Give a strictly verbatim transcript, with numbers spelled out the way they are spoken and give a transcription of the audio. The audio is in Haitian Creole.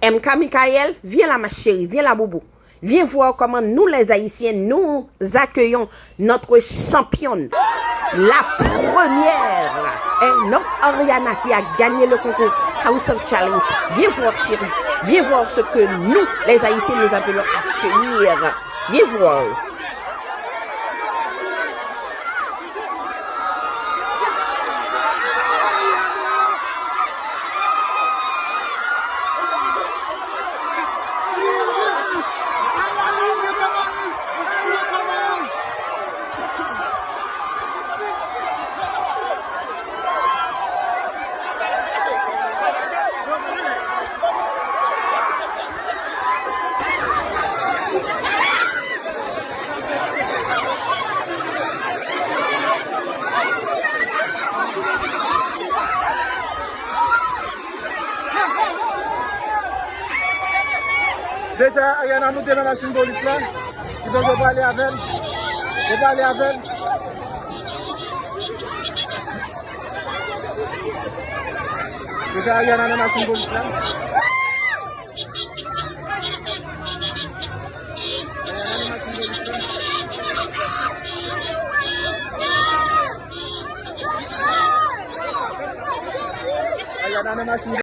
M K Michael, viens là, ma chérie, viens là, boubou. Viens voir comment nous, les Haïtiens, nous accueillons notre championne, la première. Hein, non, Ariana qui a gagné le concours House of Challenge. Viens voir, chérie. Viens voir ce que nous, les Haïtiens, nous appelons accueillir. Viens voir. Deja, Ariana moute nan machin polis la. Kidonk, yo prale avè l. Yo prale avè l. Deja, Ariana nan machin polis la. Ariana nan machin polis la. Ariana nan machin